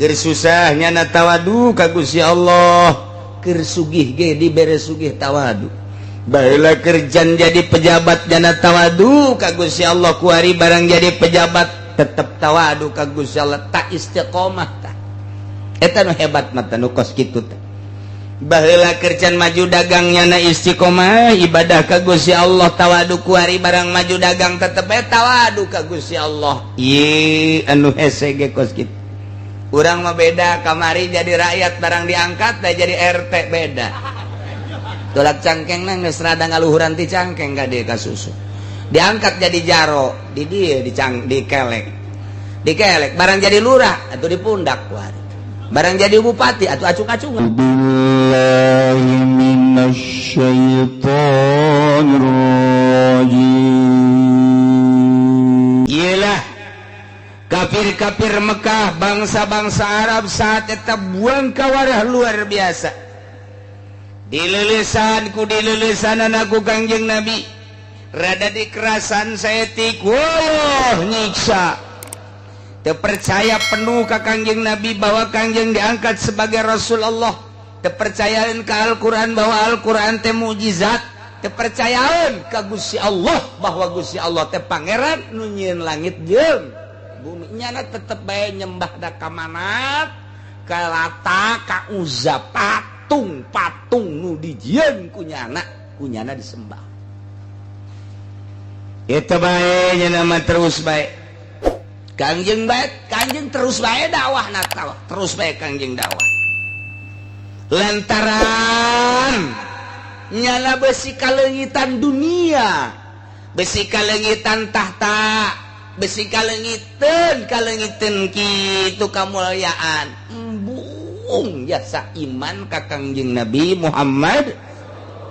Keur susah nyana tawadu ka Gusti Allah, keur sugih ge dibere sugih tawadu. Baheula kerjaan jadi pejabat nyana tawadu ka Gusti Allah, kuari barang jadi pejabat tetep tawadu ka Gusti Allah, tak istiqomah tah. Eta nu hebat mah nu kos kitu teh. Baheula kerjaan maju dagang nyana istiqomah ibadah ka Gusti Allah tawadu, kuari barang maju dagang tetep bae tawadu ka Gusti Allah. Ieu anu hese ge kos kitu. Urang mah beda, kamari jadi rakyat barang diangkat teh jadi RT beda. Tolak cangkeng nang geus rada ngaluhuran ti cangkeng ka dieu ka susu. Diangkat jadi jaro di dieu dicang dikelek. Dikelek barang jadi lurah atuh di pundak kuari. Barang jadi bupati atau acung-acungan. Billahi minasyaitonir rajim. Iyalah kafir-kafir Mekah, bangsa-bangsa Arab saat eta buang kawarah luar biasa. Dilelesan ku dilelesan ku Kangjeng Nabi. Rada dikerasan saeutik, wah nyiksa. Terpercaya penuh ka Kangjeng Nabi bahwa Kangjeng diangkat sebagai Rasul Allah. Terpercayaan ke Al-Quran bahwa Al-Quran teh mukjizat. Terpercayaan ka Gusti Allah bahwa Gusti Allah teh pangeran nu nyieun langit jeung bumi. Nyana tetep bae nyembah da ka Manat, ka Lata, ka Uzza, patung patung nu dijieun ku nyana, ku nyana disembah. Eta bae nyana mah terus bae. Kangjeng bae, Kangjeng terus bae dakwah natal, terus bae Kangjeng dakwah. Lantaran nyala besi kaleungitan dunia, besi kaleungitan tahta, besi kaleungiteun kaleungiteun kitu kamulyaan. Embung jasa iman ka Kangjeng Nabi Muhammad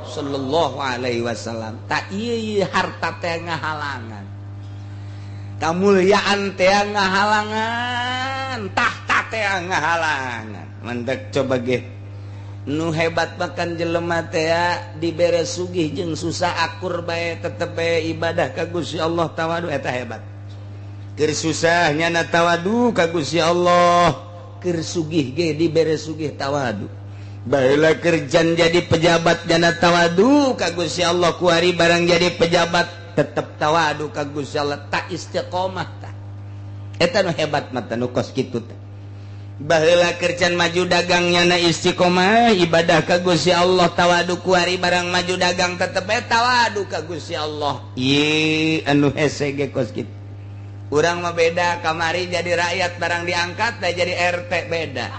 sallallahu alaihi wasallam. Tak ieu harta teh ngahalangan. Kamulyaan teh ngahalangan, tahta teh ngahalangan. Mandek coba ge nu hebat makan jelema teh dibere sugih jeung susah akur bae tetep bae ibadah ka Gusti Allah tawadu, eta hebat. Keur susah nyana tawadu ka Gusti Allah, keur sugih ge dibere sugih tawadu. Baheula kerjaan jadi pejabat nyana tawadu ka Gusti Allah, kuari barang jadi pejabat tetep tawadu ka Gusti Allah, tak istiqomah tah. Eta nu hebat mah nu kos kitu teh. Baheula kerjaan maju dagang nyana istiqomah ibadah ka Gusti Allah tawadu, kuari barang maju dagang tetep bae tawadu ka Gusti Allah. Ieu anu hese ge kos kitu. Urang mah beda, kamari jadi rakyat barang diangkat teh jadi RT beda.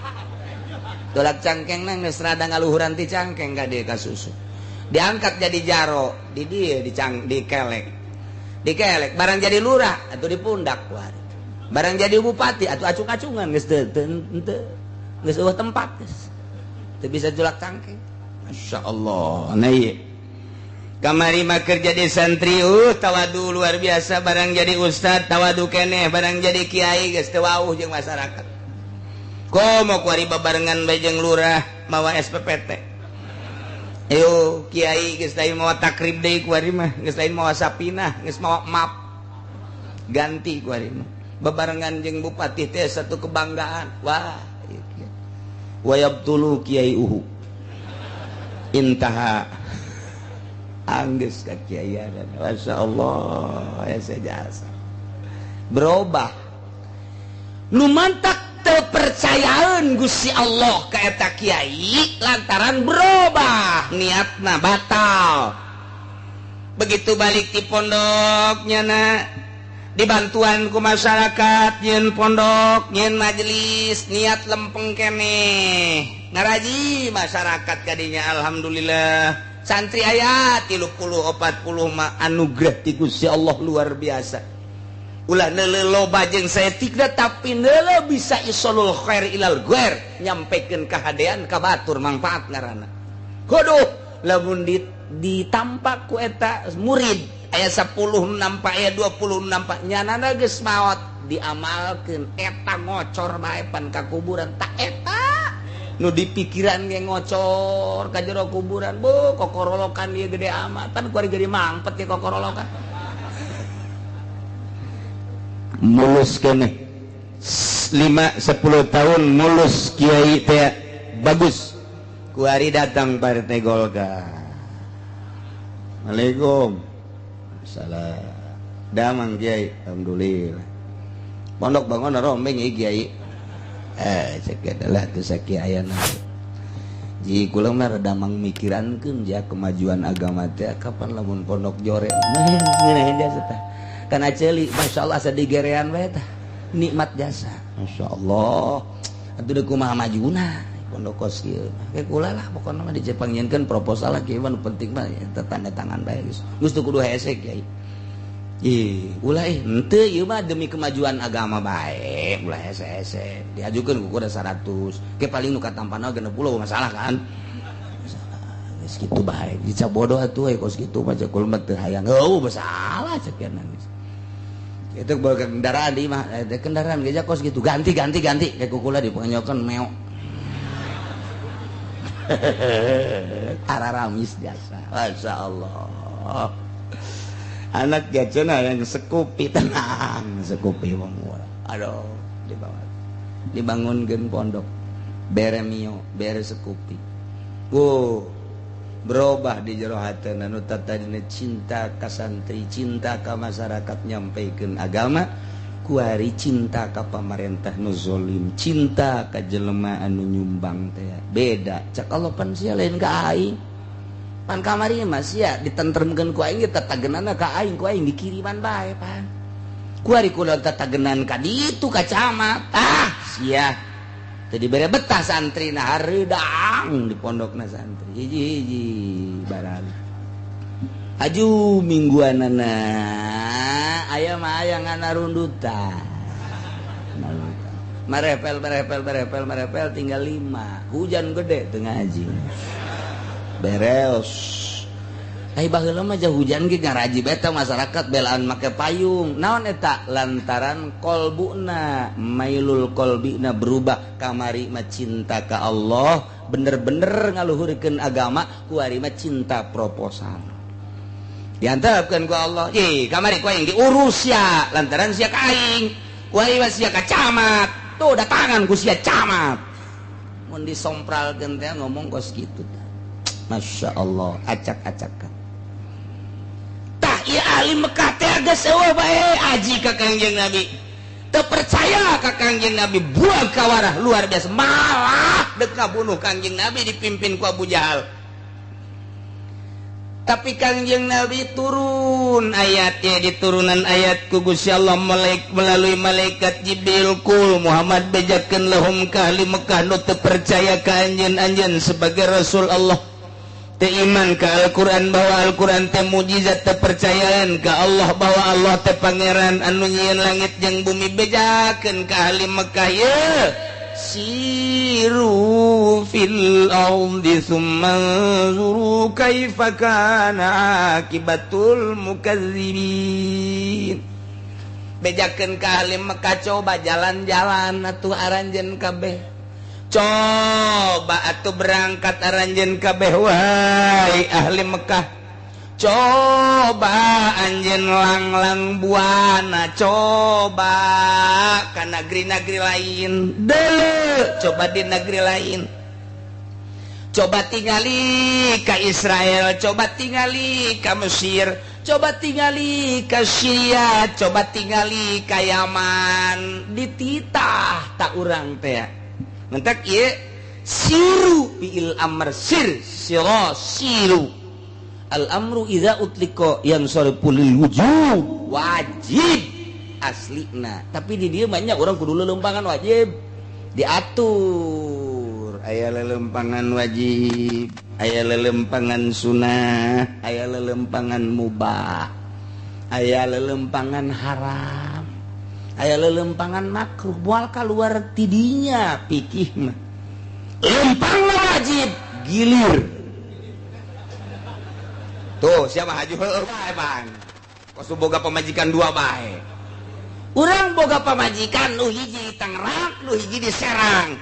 Tolak cangkeng nang geus rada ngaluhuran ti cangkeng ka dieu ka susu. Diangkat jadi jaro di dieu dicang dikelek. Dikelek barang jadi lurah atuh di pundak kuari. Barang jadi bupati atuh acung-acungan geus teu teu geus eueuh tempat geus. Teu bisa julak cangkeng. Masya Allah. Nah ieu. Kamari mah keur jadi santri tawadu luar biasa, barang jadi ustad tawadu keneh, barang jadi kiai geus teu wauh jeung masyarakat. Komo kuari babarengan bae jeung lurah mawa SPPT. Ayo kiai geus lain mawa takrib deui kuari mah, geus lain mawa sapinah, geus mawa map. Ganti kuari mah. Babarengan jeung bupati teh satu kebanggaan. Wah, ieu kiai. Wayabtulu kiai uhu. Intaha anggeus ka kiai. Masya Allah, ya jasa. Berubah. Nu mantak kepercayaan Gusti Allah ka eta kiai lantaran berubah niatna batal. Begitu balik di pondoknya na dibantuan ku masyarakat nyeun pondok nyeun majelis niat lempeng keneh ngaraji masyarakat kadinya. Alhamdulillah santri aya 30 40 mah anugerah ti Gusti Allah luar biasa. Ulah neuleuh loba jeung saeutik tapi neuleuh bisa isolul khair ilal ghair, nyampekeun kahadean ka batur mangfaat ngaranna. Kuduh lamun ditampak ku eta murid aya 10 nampak aya 20 nampak nyanana geus maot diamalkeun eta ngocor bae pan ka kuburan tak eta nu dipikiran ge ngocor ka jero kuburan bu kokorolokan ieu gede amat pan kuari gede mangpet ye kokorolokan. Mulus keneh Geus 5 10 tahun mulus kiai teh bagus. Kuari datang Partai Golkar. Assalamualaikum. Salam. Damang kiai, alhamdulillah. Pondok bangun rombeng ieu kiai. Cek adalah teu sakiayana. Ji kula mah rada mangmikirankeun ja kemajuan agama teh kapan lamun pondok jore. Ngeunah jasa tah. Kana ceuli masyaallah asa digerean bae tah. Nikmat jasa. Masyaallah. Atuh deuk kumaha majuna pondok kos kieu. Ke kula lah pokona mah dicepangieunkeun proposal lah kieu mah nu penting mah eta tanda tangan bae geus. Geus teu kudu hese kiai. Ih, ulah henteu ieu mah demi kemajuan agama bae, ulah hese-hese. Diajukeun ku kuda 100, ke paling nu katampana 60 masalah kan. Masalah. Geus kitu bae, dicabodoh atuh we kos kitu mah cek kula mah teu hayang. Heuh, masalah cek kieu geus. Itu bawa kendaraan di mah, kendaraan geus kos kitu ganti ganti ganti ke kukula dipenyokeun meok. Araramis jasa. Masyaallah. Anak gacena yang sekupi tenang, sekupi wong murah. Aduh, dibawa. Dibangunkeun pondok. Bere mio, bere sekupi. Wuh, berubah di jero hatena nu tadina cinta ka santri, cinta ka masyarakat nyampaikan agama, kuari cinta ka pamarentah nu zolim, cinta ka jelema anu nyumbang teh. Beda, cak Allah pan sia lain ka aing. Pan kamari mah sia ditentremkeun ku aing tatagenana ka aing, ku aing dikiriman bae pan. Kuari kula tatagenan ka ditu ka camat. Ah, sia. Teu dibere betah santrina hareudang di pondokna santri. Hiji-hiji barang. Haju mingguanana aya mah aya nganarundutan. Marepel marepel marepel marepel tinggal 5. Hujan gede teu ngaji. Beres. Ai baheula mah jauh hujan ge ngaraji beta masyarakat belaan make payung. Naon eta? Lantaran kolbuna, mailul kolbina berubah kamari mah cinta ka Allah, bener-bener ngaluhurkeun agama, kuari mah cinta proposal. Diantepkeun ku Allah, "Ih, kamari ku aing diurus sia, lantaran sia ka aing. Kuari mah sia ka camat. Tuh datangan ku sia camat." Mun disompralkeun teh ngomong kos kitu tah. Masya Allah, acak-acakan. Tah ieu ahli Mekah teh geus eueuh bae aji ka Kangjeng Nabi. Teu percaya ka Kangjeng Nabi, buang kawarah luar biasa. Malah dek ngabunuh Kangjeng Nabi dipimpin ku Abu Jahal. Tapi Kangjeng Nabi turun ayatnya, diturunan ayat ku Gusti Allah melalui malaikat Jibril, kul Muhammad bejakeun lahum ka ahli Mekah nu teu percaya ka anjeun-anjeun sebagai Rasul Allah. Teu iman ka Al-Qur'an bahwa Al-Qur'an teh mujizat, teu percayaan ka Allah bahwa Allah teh pangeran anu nyieun langit jeung bumi, bejakeun ka ahli Mekah ye siru fil ardi thumma anzuru kaifa kana akibatul mukadzibin. Bejakeun ka ahli Mekah coba jalan-jalan atuh aranjeun kabeh. Coba atuh berangkat aranjeun kabeh wahai ahli Mekah. Coba anjeun langlang buana, coba ka negeri-negeri lain. Deuleu, coba di negeri lain. Coba tingali ka Israel, coba tingali ka Mesir, coba tingali ka Syria, coba tingali ka Yaman. Dititah tak urang teh. Mentak ieu siru fi'il amr sir sira siru. Al amru idza utlika yansarifu lil wujub, wajib aslina. Tapi di dieu banyak orang kudu lelempangan wajib diatur. Aya lelempangan wajib, aya lelempangan sunah, aya lelempangan mubah, aya lelempangan haram, aya lelempangan makruh. Moal kaluar tidinya pikih mah. Lempang wajib gilir. Tuh siapa haju heueuh bae bang. Kos boga pamajikan dua bae. Urang boga pamajikan nu hiji di Tangerang, nu hiji di Serang.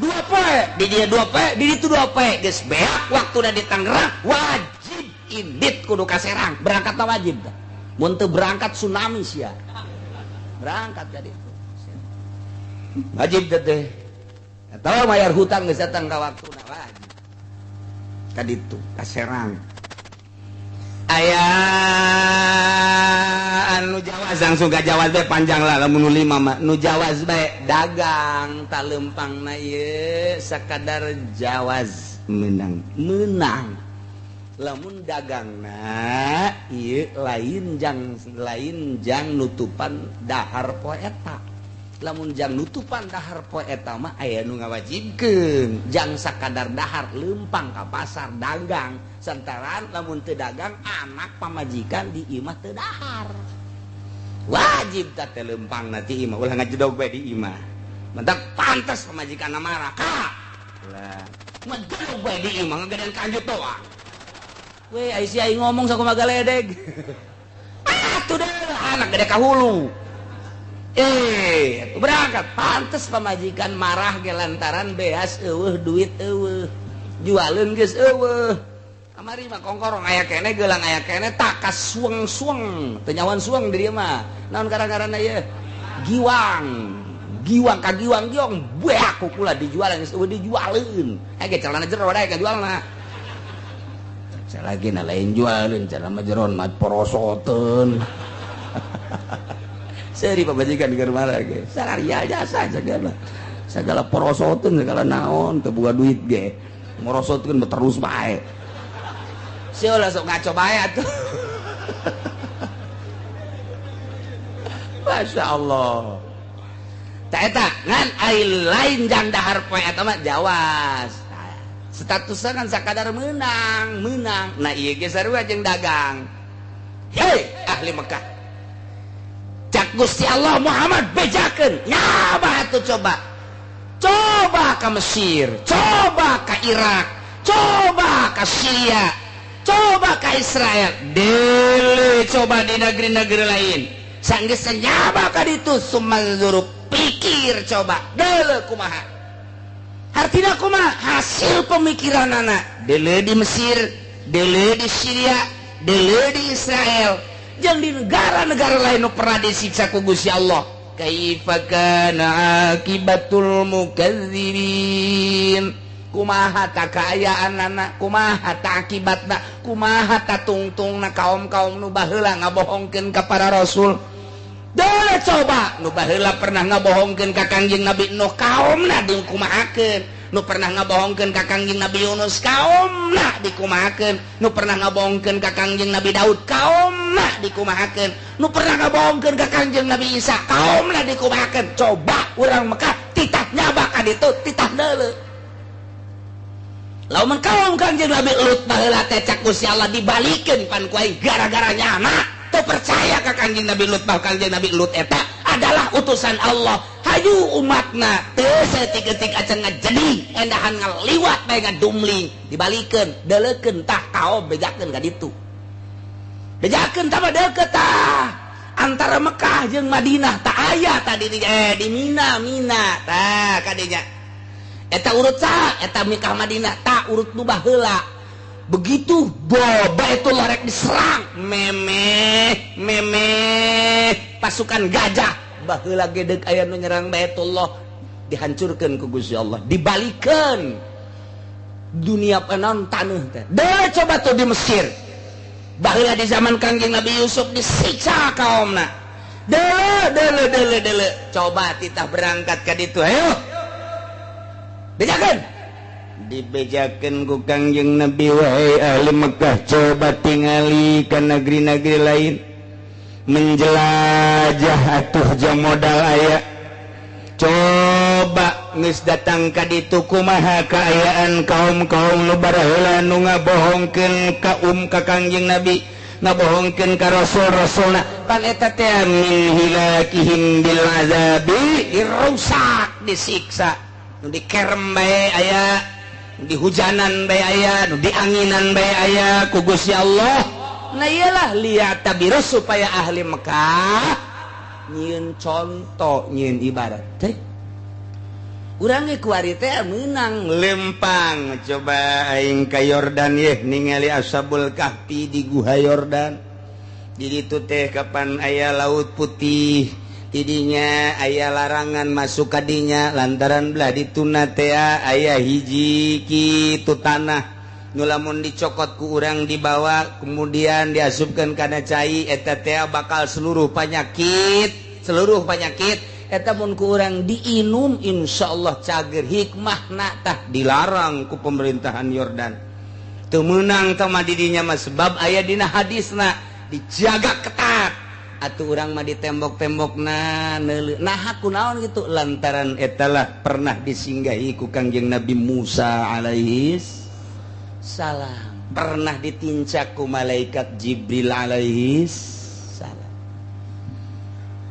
Dua poe, di dia dua poe, di ditu dua poe. Geus beak waktuna di Tangerang, wajib indit kudu ka Serang. Berangkatna wajib tah. Mun teu berangkat tsunami sia. Berangkat ka ditu. Wajib teh. Atau bayar hutang geus datang ka waktuna wajib. Kaditu ka Serang. Aya anu jawaz langsung ka jawaz bae panjang lah lamun nu 5 mah. Nu jawaz bae dagang tak lempangna ieu sakadar jawaz menang. Menang. Lamun dagangna ieu lain jang nutupan dahar poe eta. Lamun jang nutupan dahar poe eta mah aya nu ngawajibkeun jang sakadar dahar lempang ka pasar dagang santaran lamun teu dagang anak pamajikan di imah teu dahar wajib teh lempangna ti imah ulah ngajedog bae di imah mentak pantas pamajikanna marah ka lah ngajedog bae di imah ngagedean kanjut doang we ai si aing ngomong sakumaha galedeg atuh deh anak gede ka hulu. Berangkat pantes pamajikan marah ge lantaran beas eueuh duit eueuh jualeun geus eueuh kamari mah kongkorong aya keneh geulang aya keneh takas sueng-sueng teu nyawan sueng di dieu mah naon gara-garana ieu giwang giwang ka giwang giong beak kukula dijualan geus eueuh dijualeun ge celana jero dae ka jualna salagina lain jualeun celana jeron mah porosoteun. Seri pamajikan di rumah lagi. Sararia jasa segala. Segala porosotun segala naon teu boga duit ge. Morosotkeun terus bae. Sia lah sok ngaco bae atuh. Masya Allah. Ta eta ngan ai lain jang dahar poe eta mah jawas. Statusna kan sakadar menang, menang. Nah ieu ge sarua jeung dagang. Hei ahli Mekah. Cak Gusti Allah Muhammad bejakeun nyaba atuh coba. Coba ka Mesir, coba ka Irak, coba ka Syria, coba ka Israel. Dele coba di negeri-negeri lain. Sanggeus nyaba ka ditu sumanzuru pikir coba. Dele kumaha. Hartina kumaha hasil pemikiranana. Dele di Mesir, dele di Syria, dele di Israel. Jeung di negara-negara lain nu pernah disiksa ku Gusti Allah. Kaifa kana akibatul mukadzibin? Kumaha ta kaayaanana, kumaha ta akibatna, kumaha ta tungtungna kaum-kaum nu baheula ngabohongkeun ka para rasul. Deuleu coba nu baheula pernah ngabohongkeun ka Kangjeng Nabi Nuh kaumna dikumahakeun. Nu pernah ngabohongkeun ka Kangjeng Nabi Yunus kaumna dikumahakeun. Nu pernah ngabohongkeun ka Kangjeng Nabi Daud kaumna dikumahakeun. Nu pernah ngabohongkeun ka Kangjeng Nabi Isa kaumna dikumahakeun. Coba urang Mekah titah nyaba ka ditu titah deuleu. Lamun kaum Kangjeng Nabi Lut baheula teh cak Gusti Allah dibalikeun pan ku aing gara-gara nyana teu percaya ka Kangjeng Nabi Lut bah Kangjeng Nabi Lut eta adalah utusan Allah. Hayu umatna teu saeutik-eutik acan ngajedi endahan ngaliwat bae ngadumling dibalikeun deuleukeun tah kaom bejakeun ka ditu bejakeun tah deukeut tah antara Mekah jeung Madinah tah aya tadi di Mina Mina tah kadinya eta urut saha eta Mekah Madinah tah urut nu baheula begitu boba itu lorek diserang memeh memeh pasukan gajah baheula gedeg aya nu nyerang Baitullah dihancurkeun ku Gusti Allah dibalikeun dunia penon taneuh teh. Deuleu coba tuh di Mesir baheula di zaman Kangjeng Nabi Yusuf disiksa kaumna. Deuleu deuleu deuleu deuleu coba titah berangkat ka ditu ayo bejakeun dibejakeun ku Kangjeng Nabi wahai ahli Mekah coba tingali ka negeri-negeri lain menjelajah atuh jang modal aya coba geus datang ka ditu kumaha kaayaan kaum-kaum nu baheula nu ngabohongkeun ka ka Kangjeng Nabi ngabohongkeun ka rasul-rasulna pan eta teh min hilakihim bil azabi dirusak disiksa nu dikerem bae aya nu dihujanan bae aya nu dianginan bae aya ku Gusti Allah. Nah iyalah lihat tabirus supaya ahli Mekah nyieun contoh nyieun ibarat teh urang ge kuari teh meunang lempang coba aing ka Yordan yeh ningali Ashabul Kahfi di Guha Yordan di ditu teh kapan aya Laut Putih Tidinya aya larangan masuk kadinya lantaran belah dituna teh aya hiji kitu tanah nu lamun dicokot ku urang dibawa kemudian diasupkeun kana cai eta teh bakal seluruh penyakit eta mun ku urang diinum insyaallah cager. Hikmahna tah dilarang ku pemerintahan Yordan. Teu meunang tah mah didinya mah sebab aya dina hadisna dijaga ketat. Atuh urang mah di tembok-tembokna neuleuh. Nah kunaon gitu lantaran etalah pernah disinggahi ku Kangjeng Nabi Musa alaihi salam, pernah ditincak ku malaikat Jibril alaihi salam.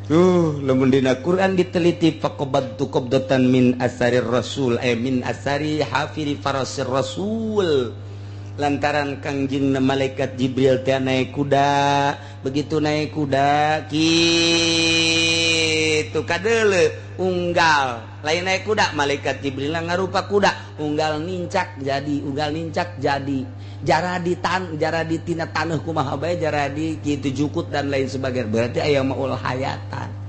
Tuh lamun dina Quran diteliti faqabadtu qabdatan min asarir rasul min asari hafiri farasir rasul. Lantaran Kangjeng malaikat Jibril teh naik kuda, begitu naik kuda kitu kadeuleu unggal, lain naik kuda malaikat Jibril ngarupa kuda, unggal nincak jadi, unggal nincak jadi, jara di tan, jara di tina taneuh kumaha bae, jara di kitu jukut dan lain sebagainya. Berarti aya maul hayatan.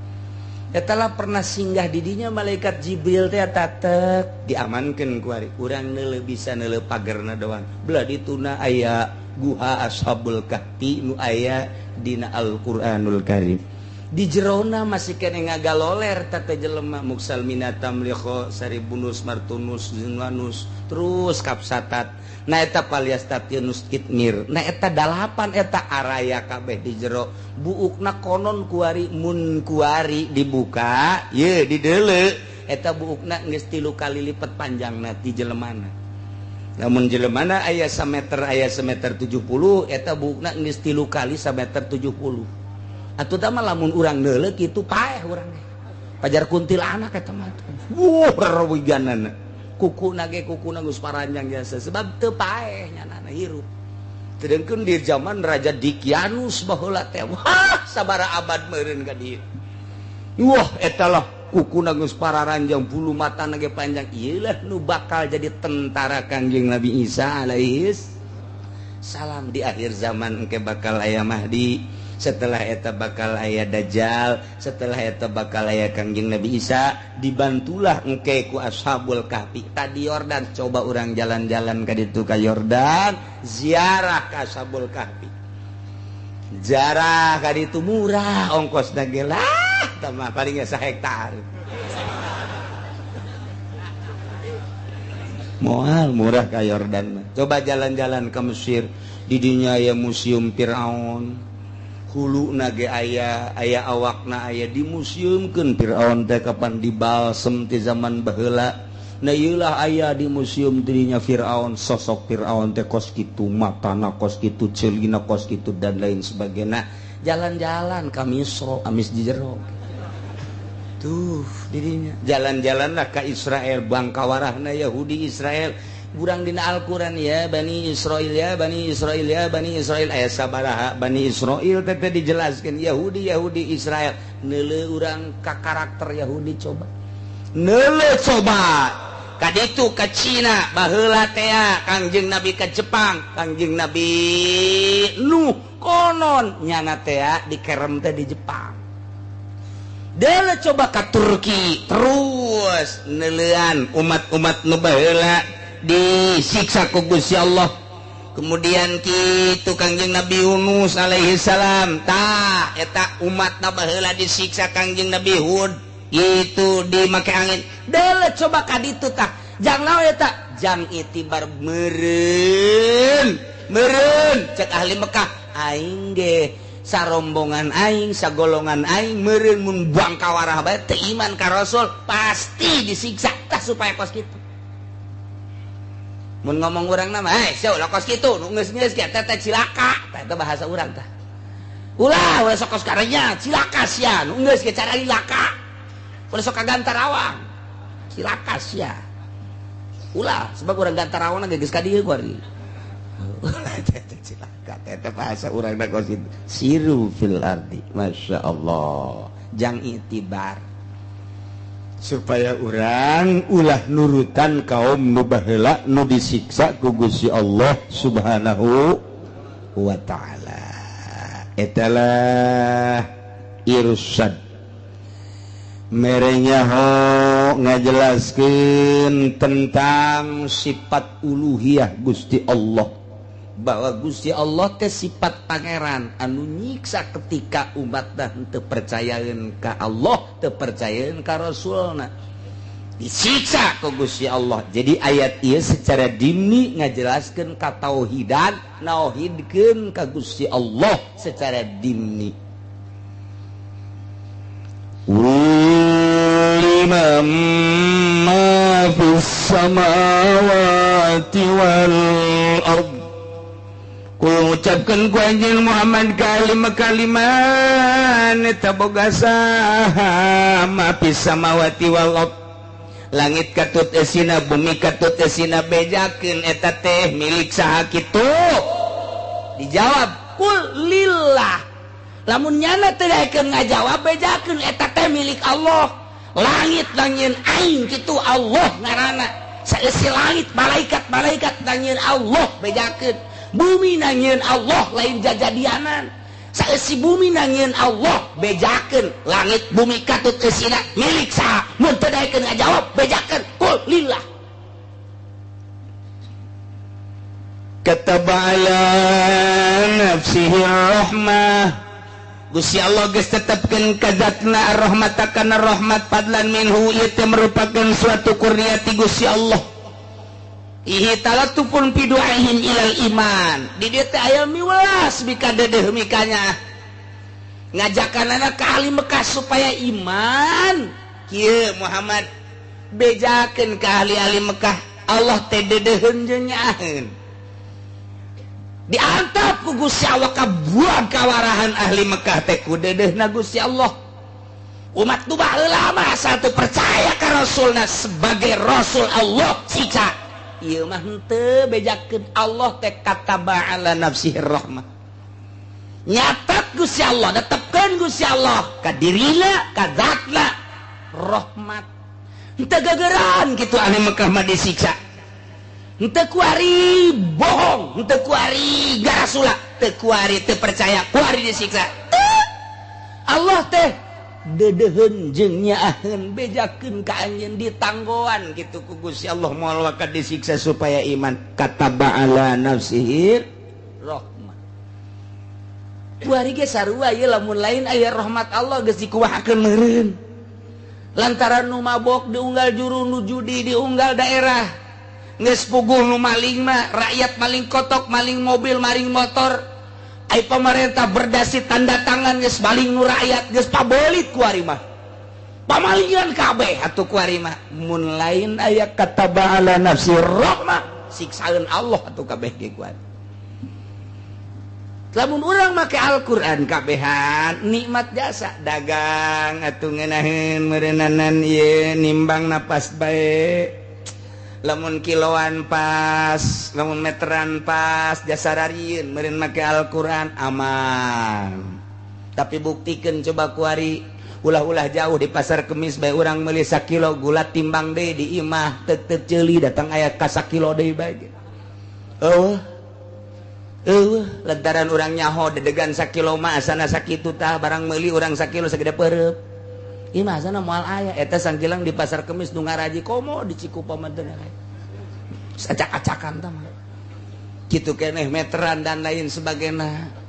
Etalah pernah singgah didinya malaikat Jibril teh tatek diamankeun ku ari urang neuleuh bisa neuleuh pagerna doang. Belah dituna aya guha Ashabul Kahfi nu aya dina Al-Qur'anul Karim. Di jerona masih kene ngagaloler teh jelema muksal minatam liho saribunus martunus zinwanus terus kapsatat. Nah eta paliastatinus kitmir. Nah eta dalapan eta araya kabeh di jero. Buukna konon kuari mun kuari dibuka ye dideuleu eta buukna geus 3 kali lipat panjangna ti jelemana. Lamun jelemana aya sameter aya semeter 70 eta buukna geus 3 kali sameter 70. Atuh tah mah lamun urang neuleuh kitu paeh urang ge. Pajar kuntilanak eta mah. Wuh rewiganana. Kukuna ge kukuna geus paranjang jasa sebab teu paeh nyanana hirup. Sedengkeun di zaman Raja Dikianus baheula teh wah sabaraha abad meureun ka dieu. Wah eta lah kukuna geus pararanjang bulu matana ge panjang. Ieu lah nu bakal jadi tentara Kangjeng Nabi Isa alaihi salam di akhir zaman engke bakal aya Mahdi. Setelah eta bakal aya Dajjal, setelah eta bakal aya Kangjeng Nabi Isa, dibantulah engke ku Ashabul Kahfi. Tadi Yordan, coba urang jalan-jalan ka ditu ka Yordan, ziarah ka Ashabul Kahfi. Ziarah ka ditu murah ongkosna ge lah, tah mah paling ge sahektar. Moal murah ka Yordan mah. Coba jalan-jalan ke Mesir, di dinya aya Museum Firaun. Hulu nage aya, aya awakna aya dimuseumkeun Firaun teh kapan dibalsem ti zaman baheula. Nah ieu lah aya di museum dirinya Firaun, sosok Firaun teh kos kitu, matana kos kitu, ceulina kos kitu dan lain sebagainya. Jalan-jalan ka Misro, amis di jero. Tuh dirinya. Jalan-jalanlah ka Israel, bangkawarahna Yahudi Israel. Urang dina Al-Qur'an ya Bani Israil ya Bani Israil ya Bani Israil aya sabaraha Bani Israil teh dijelaskeun Yahudi Yahudi Israel. Neuleuh urang ka karakter Yahudi coba. Neuleuh coba ka ditu ka Cina baheula teh Kangjeng Nabi ka Jepang, Kangjeng Nabi Nuh konon nyana teh dikerem teh di Jepang. Deuleuh coba ka Turki terus neuleuan umat-umat nu baheula disiksa ku Gusti Allah. Kemudian kitu Kangjeng Nabi Yunus alaihi salam tah eta umatna baheula disiksa Kangjeng Nabi Hud itu dimake angin. Deuleuh coba ka ditu tah jang naon eta jang itibar meureun meureun cek ahli Mekah aing ge sarombongan aing sagolongan aing meureun mun bangkawarah bae teu iman ka Rasul pasti disiksa tah supaya kos kitu. Mun ngomong urang nama, "Hei, sia ulah kos kitu, nu geus-geus ge teh cilaka." Tah eta bahasa urang tah. Ulah ulah sok kos karenya, cilaka sia, nu geus ge cara cilaka. Ulah sok ka Gantarawang. Cilaka sia. Ulah, sebab urang Gantarawang ge geus ka dieu ku ari. Ulah teh cilaka, teh bahasa urang da kos kitu. Siru fil ardi, masyaallah. Jang itibar. Supaya urang ulah nurutan kaum nu baheula nu disiksa ku Gusti Allah Subhanahu wa ta'ala. Etalah irsad. Mere nyaho ngajelaskeun tentang sifat uluhiyah Gusti Allah, bahwa Gusti Allah teh sifat pangeran anu nyiksa ketika umat dah teu percayaeun ka Allah, teu percayaeun ka Rasulna, disiksa ku Gusti Allah. Jadi ayat ieu secara dimni ngajelaskeun ka tauhidan, nauhidkeun ka Gusti Allah secara dimni. Liman ma fis samawati wal ard. Kul ucapkeun ku anjeun Muhammad kalima-kaliman eta boga saha ma fis samawati wal ard. Langit katut esina, bumi katut esina, bejakeun eta teh milik saha kitu? Dijawab kul lillah. Lamun nyana teu daekeun ngajawab, bejakeun eta teh milik Allah. Langit nangieun aing kitu Allah ngaranna. Saeusi langit malaikat-malaikat nangieun Allah bejakeun. Bumi nangieun Allah lain jajadianan. Saeusi bumi nangieun Allah bejakeun. Langit bumi katut eusina milik saha? Mun teu daekeun ngajawab bejakeun kul lillah. Kataba ala nafsihi rahmah. Gusti Allah geus tetepkeun ka zatna ar-rahmat kana rahmat fadlan minhu, ieu teh merupakan suatu kurnia ti Gusti Allah. Ihi talatufun fi du'aihim ilal iman. Di dieu teh aya miwelas bikadeudeung mikanya. Ngajakanana ka ahli Mekah supaya iman. Kieu Muhammad bejakeun ka ahli-ahli Mekah, Allah teh deudeuheun jeung nyaaheun. Diantap ku Gusti Allah kabuang kawarahan ahli Mekah teh ku deudeuhna Gusti Allah. Umat nu baheula mah asal teu percaya ka Rasulna sebagai Rasul Allah siksa. Ieu mah henteu bejakeun Allah teh kataba ala nafsihi rahmah. Nyatat Gusti Allah, netepkeun Gusti Allah ka dirina, ka zatna rahmat. Henteu gegeran kitu ahli Mekah mah disiksa. Henteu kuari bohong, henteu kuari garasula, teu kuari teu percaya, kuari disiksa. Allah teh deudeuheun jeung nyaaheun bejakeun ka anjeun ditanggoan kitu ku Gusti Allah moal waka disiksa supaya iman. Kataba ala nafsihi rahmah. Kuari ge sarua ieu lamun lain aya rahmat Allah geus dikuahakeun meureun. Lantaran nu mabok diunggal juru, nu judi diunggal daerah. Geus puguh nu maling mah, rakyat maling kotok, maling mobil, maling motor. Ai pemerintah berdasi tanda tangan geus maling nu rakyat, geus pabelit kuari mah. Pamalingan kabeh atuh kuari mah. Mun lain aya kataba ala nafsi rahmah, siksaeun Allah atuh kabeh ge kuari. Lamun urang make Al-Qur'an kabehan nikmat jasa dagang atuh ngeunaheun meureunnanan ieu nimbang napas bae. Lamun kiloan pas, lamun meteran pas, jasa rarieun meureun make Al-Qur'an aman. Tapi buktikeun coba kuari ulah-ulah jauh di pasar Kemis bae urang meuli sakilo gula timbang deui di imah teu teu ceuli datang aya ka sakilo deui bae. Eueuh. Eueuh, lantaran urang nyaho dedegan sakilo mah asana sakitu tah barang meuli urang sakilo sagede peureub. Imah asana moal aya eta sangkilang di pasar Kemis nu ngaraji komo di Cikupa mah teu aya. Acak-acakan tah mah. Kitu keneh meteran dan lain sebagainya.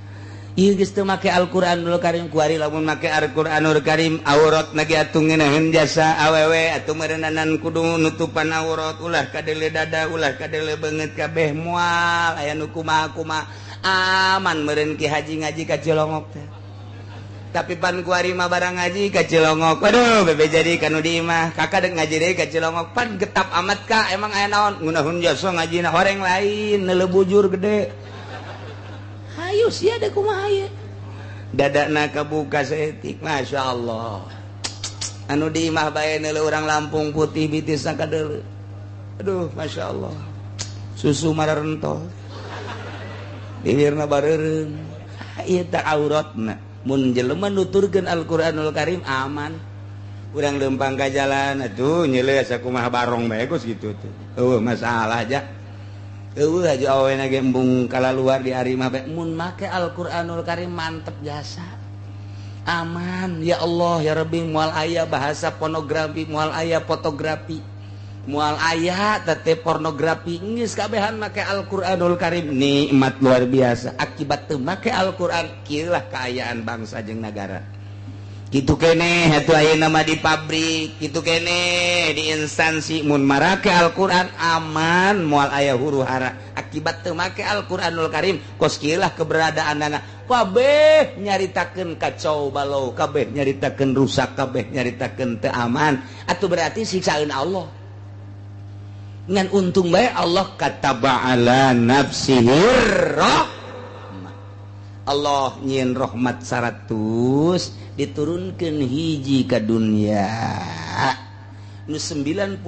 Ieu geus teu make Al-Qur'anul Karim kuari lamun make Al-Qur'anul Karim aurat na ge atuh ngeunaheun jasa awewe atuh meureunnanan kudu nutupan aurat ulah kadeule dada ulah kadeule beungeut kabeh moal aya nu kumaha-kumaha aman meureun Ki Haji ngaji ka Cilongok teh. Tapi pan kuari mah barang ngaji ka Cilongok. Waduh bebe jadi kanu di imah kakak dek ngaji deui ka Cilongok pan getap amat ka emang aya naon ngeunaheun jasa ngajina horeng lain neuleuh bujur gede. Ayo sia da kumaha ieu dadana kabuka saeutik masyaallah. Anu di imah bae neuleuh urang Lampung putih bitisna kadeuleu. Aduh masyaallah. Susu mararento. Bibirna bareureum. Ieu teh auratna. Mun jelema nuturkeun Al-Qur'anul Karim aman. Urang leumpang ka jalan atuh nyeuleuh asa kumaha barong bae geus kitu teh. Eueuh masalah aja. Eueuh aja awena ge embung kalaluar di ari mah bae mun make Al-Qur'anul Karim mantep jasa. Aman ya Allah ya Rabbi, moal aya bahasa pornografi, moal aya fotografi, moal aya tete pornografi, geus kabehan make Al-Qur'anul Karim. Nikmat luar biasa. Akibat teu make Al-Qur'an kieu lah kaayaan bangsa jeung nagara. Kitu keneh atuh ayeuna mah di pabrik, kitu keneh di instansi, mun marake Al-Qur'an aman, moal aya huru hara. Akibat teu make Al-Qur'anul Karim kos kieu lah keberadaanana. Kabeh nyaritakeun kacau balau, kabeh nyaritakeun rusak, kabeh nyaritakeun teu aman. Atuh berarti siksaeun Allah. Ngan untung bae Allah kataba ala nafsihi rahmah. Allah nyieun rahmat 100 diturunkeun hiji ka dunia. Nu 99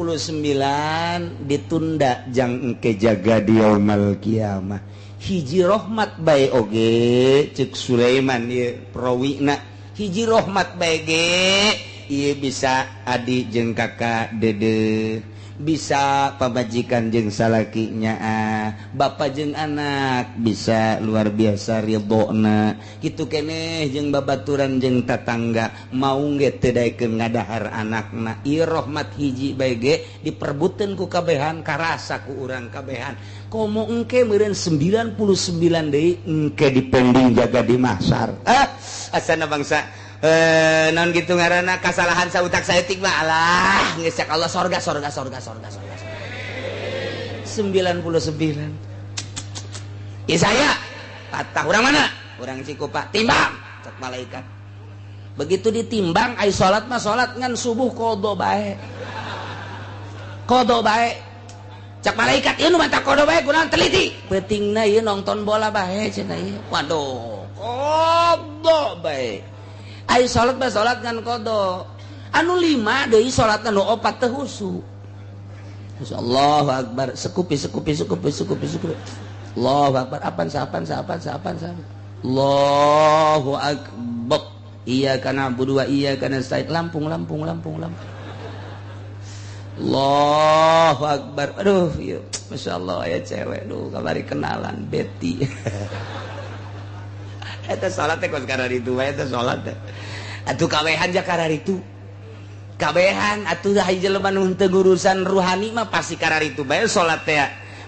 ditunda jang engke jaga di yaumul kiamah. Hiji rahmat bae oge cek Sulaiman ieu prawina, hiji rahmat bae ge ieu bisa adi jeung kakak dede, bisa pamajikan jeung salaki nyaah, bapa jeung anak bisa luar biasa ridhona. Kitu keneh jeung babaturan jeung tatangga mau ge teu daekeun ngadahar anakna. Ieu rahmat hiji bae ge diperbutkeun ku kabehan, karasa ku urang kabehan. Komo engke meureun 99 deui engke dipending jaga di mahsyar. Ah, asana bangsa non gitu ngaranna kasalahan sautak saeutik mah alah geus cak Allah sorga sorga sorga sorga sorga 99. Isaya patah urang mana? Urang Cikupa. Timbang cak malaikat. Begitu ditimbang ai salat mah salat ngan subuh qada bae. Qada bae. Cak malaikat ieu nu mata qada bae kunaon teliti. Peutingna ieu nonton bola bae cenah ieu. Waduh, qada bae. Ai salat mah salat ngan qada. Anu 5 deui salatna nu 4 teu khusyuk. Allahu akbar, sekupi sekupi sekupi sekupi sekupi. Allahu akbar, apan sapan sapan sapan sapan. Allahu akbar. Iyyaka na'budu wa iyyaka nasta'in. Lampung lampung lampung lampung. Allahu akbar. Aduh, ieu masyaallah aya cewek duh kamari kenalan Betty. Eta salat teh kos kararitu bae eta salat teh. Atuh kabehan ja kararitu. Kabehan atuh hiji jelema nu teu urusan ruhani mah pasti kararitu bae salat teh.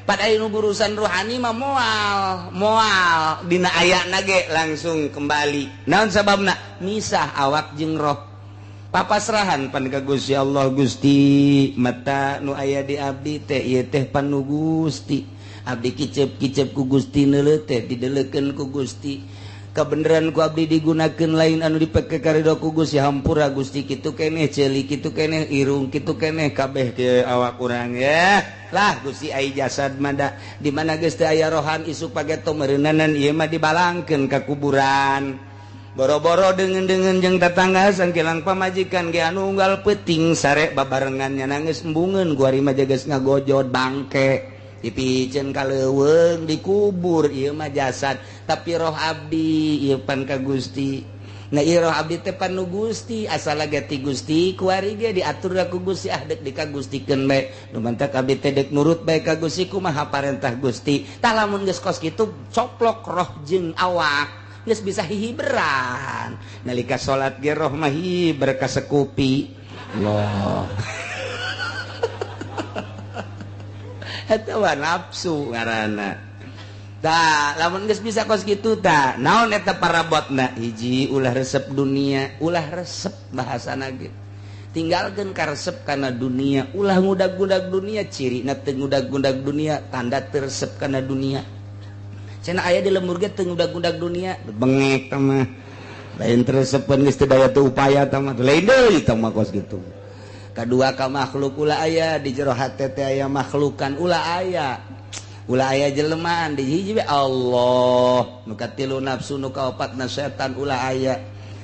Pada nu urusan ruhani mah moal, moal dina ayana ge langsung kembali. Naon sababna? Misah awak jeung roh. Papasrahan pan ka Gusti Allah, Gusti mata nu aya di abdi teh ieu teh pan nu Gusti. Abdi kicep-kicep ku Gusti neuleuh teh didelekeun ku Gusti. Kabeneran ku abdi digunakeun lain anu dipake karido ku Gusti, hampura Gusti kitu keneh ceuli kitu keneh irung kitu keneh kabeh ke awak urang ya. Lah Gusti ai jasad mah da di mana geus teu aya rohan isuk pageto meureunanan ieu mah dibalangkeun ka kuburan. Boro-boro deungeun-deungeun jeung tatangga sangkilang pamajikan ge anu unggal peuting sare babarengan nya nangis embungeun ku ari mah geus ngagojod bangke. Dipiceun ka leuweung dikubur ieu mah jasad tapi roh abdi ieu pan ka Gusti. Nah ieu roh abdi teh pan nu Gusti asal ge ti Gusti kuari ge diatur ku Gusti ah deuk dikagustikeun bae nu mantak abdi teh deuk nurut bae ka Gusti kumaha parentah Gusti. Tah lamun geus kos kitu coplok roh jeung awak geus bisa hihiberan nalika salat ge roh mah hiber ka sekupi. Allah eta mah nafsu ngaranna. Tah lamun geus bisa kos kitu tah naon eta parabotna? Hiji ulah resep dunia, ulah resep bahasana ge. Tinggalkeun karesep kana dunia, ulah ngudag-ngudag dunia, cirina teu ngudag-ngudag dunia, tanda teu resep kana dunia. Cenah aya di lembur ge teu ngudag-ngudag dunia, bengek tah mah. Lain teu resepeun geus teu daya teu upaya tah mah, lain deui tah mah kos kitu. Kadua ka makhluk ulah aya di jero hate teh aya makhlukan ulah aya. Ulah aya jelemaan di hiji we Allah, nu katilu nafsu nu kaopatna setan ulah aya.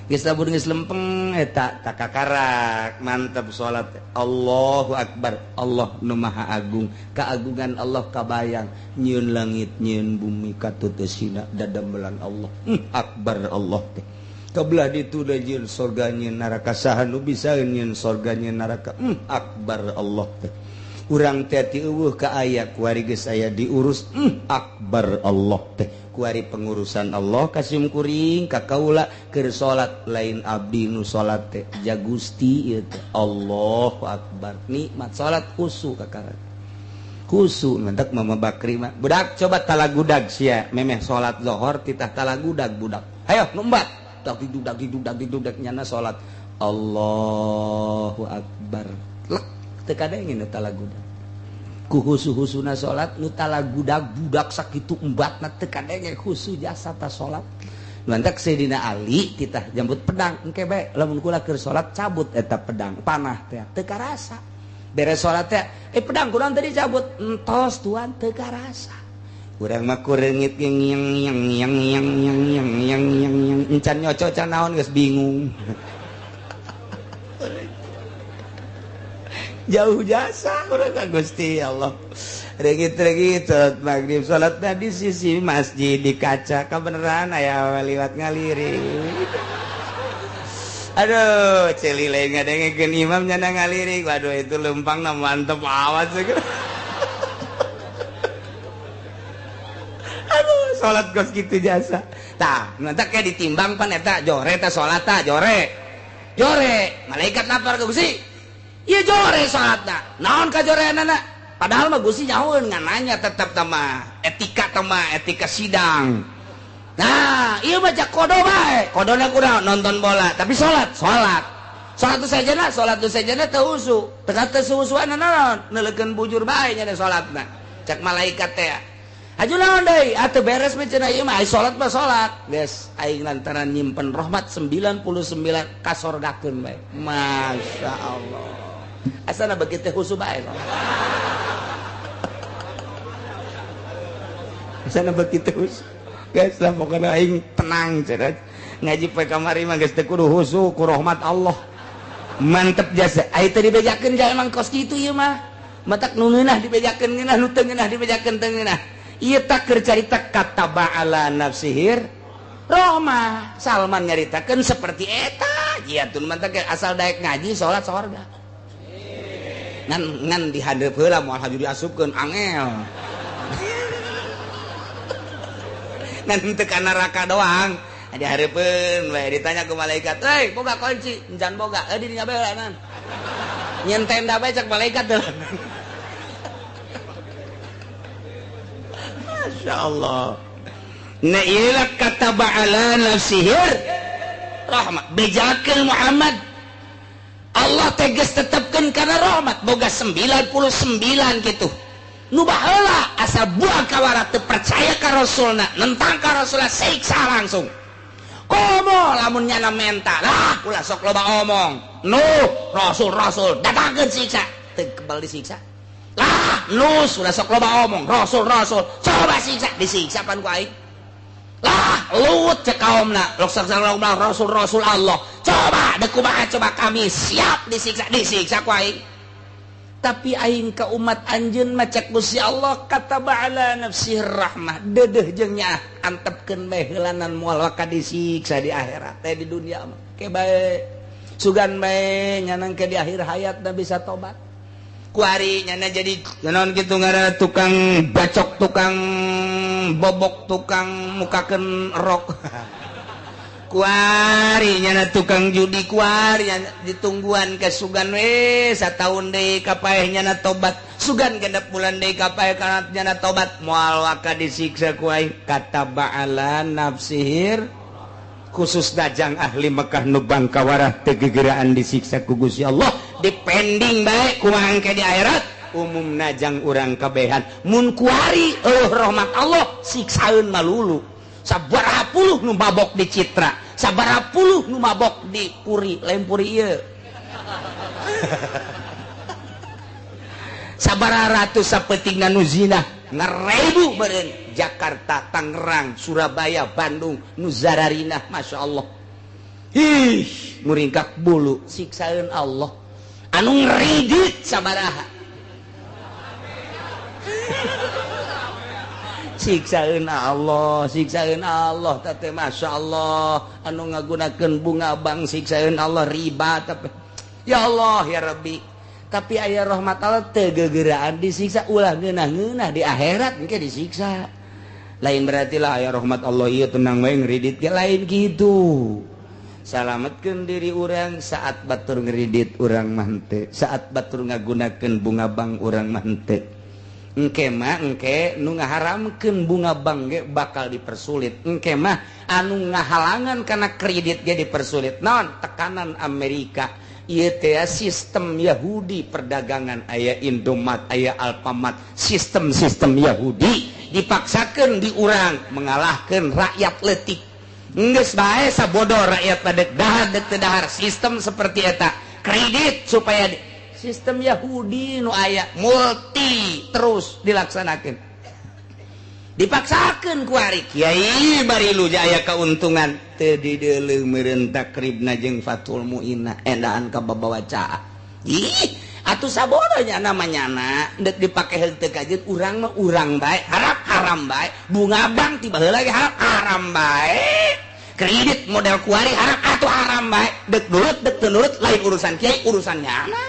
Geus lamun geus lempeng eta takakarak mantep salat. Allahu akbar, Allah nu maha agung, keagungan Allah kabayang nyieun langit nyieun bumi katuteusina dadamelan Allah. Akbar Allah teh. Kebelah ditu da nyieun sorga nyieun neraka saha nu bisa nyieun sorga nyieun neraka. Akbar Allah teh. Urang teh ti eueuh ka aya kuari geus aya diurus. Akbar Allah teh. Kuari pengurusan Allah kasim kuring ka kaula keur salat lain abdi nu salat teh ja Gusti ieu teh. Allahu akbar. Nikmat salat khusu kakara. Khusu mentak Mama Bakri mah. Budak coba talagudag sia memeh salat zuhur titah talagudag budak. Hayo numbat. Dak didudak didudak didudak nyana salat. Allahu akbar. Lek teu kadengin nu talagudag. Ku husu-husuna salat nu talagudag budak sakitu embatna teu kadenge khusu jasa ta salat. Lantak Sayyidina Ali titah jambut pedang engke bae lamun kula keur salat cabut eta pedang panah teh teu karasa. Beres salat teh pedang kurang tadi cabut entos tuan teu karasa. Urang mah kureungit ngiang ngiang ngiang ngiang ngiang ngiang ngiang ngiang ngiang encan nyoco can naon geus bingung. Jauh jasa urang ka Gusti Allah. Reungit-reungit salat maghrib salatna di sisi masjid di kaca kabeneran aya liwat ngalirik. Aduh, ceuli lain ngadengekeun imam nyana ngalirik. Waduh itu lempangna mantep amat segera. Aduh, salat gos kitu jasa. Tah, nanti kayak ditimbang pan eta jore teh salat ta jore. Jore, malaikat lapar ke Gusti. Ieu jore salatna. Naon ka joreanana? Padahal mah Gusti nyahoeun ngan nanya tetep teh mah etika teh mah etika sidang. Nah, ieu mah jak kodo bae. Kodona kurang nonton bola, tapi salat, salat. Salat tu sajana, salat tu sajana teu husu. Teu teu suhusuan naon? Neuleukeun bujur bae nya salatna. Cek malaikat teh. Aju naon deui? Atuh beres mah cenah ieu mah ai salat mah salat. Geus aing lantaran nyimpen rahmat 99 kasorgakeun bae. Masya Allah. Asana begitu khusu bae. Asana begitu khusu. Geus lah pokona aing tenang cenah. Ngaji poe kamari mah geus teu kudu khusu ku rahmat Allah. Mantep jasa. Ai teu dibejakeun ja emang kos kitu ieu mah. Matak nu ngeunah dibejakeun ngeunah nu teu ngeunah dibejakeun teu ngeunah. Ieu tak keur carita kataba ala nafsihir Roma. Salman nyaritakeun seperti eta. Ieu tun mantak asal daek ngaji salat sorga. Ngan ngan dihadeup heula moal haju diasupkeun angel. Ngan teu ka neraka doang. Dihareupeun bae ditanya ku malaikat, "Hei, boga kunci?" "Encan boga." "Eh di dinya bae heula." Nyen tenda bae cek malaikat teh. Masya Allah. Nah iyalah kata ba'ala nafsihir rahmat. Bejakeun Muhammad. Allah tegas tetapkan karena rahmat. Boga 99 gitu. Nu baheula asal buah kawara teu percaya ka Rasulna, nentang ka Rasulna siksa langsung. Komo lamun nyana menta lah ulah sok loba omong. Nu Rasul Rasul datangkeun siksa, teu kebal disiksa. Lah nu sudah sok loba omong, Rasul Rasul coba siksa, disiksa pan ku aing. Lah Lut cek kaumna, lok sok loba Rasul Rasul Allah. Coba deuk kumaha coba kami siap disiksa, disiksa ku aing. Tapi aing ka umat anjeun mah cek Gusti Allah kata ba'ala nafsih rahmah. Dedeuh jeung nyaah antepkeun bae heulanan moal waka disiksa di akhirat teh di dunia mah. Ke bae sugan bae nyanang ke di akhir hayat da bisa tobat. Kuari nyana jadi naon kitu ngaranna tukang bacok, tukang bobok, tukang mukakeun rok. Kuari nyana tukang judi, kuari nyana ditungguan ke sugan we sataun deui kapaeh nyana tobat, sugan genep bulan deui kapaeh kana nyana tobat moal waka disiksa ku aing. Kata ba'ala nafsihir khusus dajang ahli Mekah nu bangkawarah teu gegeraan disiksa ku Gusti Allah dipending bae kumaha engke di akhirat umumna jang urang kabehan mun kuari eueuh rahmat Allah siksaeun malulu. Sabaraha puluh nu mabok di Citra, sabaraha puluh nu mabok di Puri, lain Puri ieu. Sabaraha ratus sapetingna nu zina, ngarebu meureun Jakarta, Tangerang, Surabaya, Bandung, nu zararinah, Masya Allah. Ih, muringkak bulu siksaeun Allah. Anu ngeridit sabaraha. Siksaeun Allah, siksaeun Allah teh Masya Allah. Anu ngagunakeun bunga bank siksaeun Allah riba tapi ya Allah ya Rabbi. Tapi aya rahmat Allah teu gegeraan disiksa ulah ngeunah-ngeunah di akhirat engke disiksa. Lain berarti lah ya rahmat Allah ieu tenang bae ngredit ge lain kitu. Salametkeun diri urang saat batur ngredit urang mah henteu, saat batur ngagunakeun bunga bank urang mah henteu. Engke mah engke nu ngaharamkeun bunga bank ge bakal dipersulit. Engke mah anu ngahalangan kana kredit ge dipersulit. Naon tekanan Amerika ieu teh sistem Yahudi perdagangan aya Indomaret aya Alfamart, sistem-sistem Yahudi dipaksakeun di urang mengalahkeun rakyat leutik. Geus bae sabodo rakyat pada dahar dek teu dahar sistem seperti eta kredit supaya sistem Yahudi nu aya multi terus dilaksanakeun dipaksakeun ku ari kiai bari lu aya keuntungan teu dideuleu meureun takribna jeung Fathul Muinna endaan ka babawa caah. Ih atuh sabodonya namanya na dek dipake henteu kajeun urang mah urang bae harap haram bae bunga bank tiba heula ge harap haram bae kredit model kuari haram atuh haram bae dek nurut dek teu nurut lain urusan kiai urusan nyana.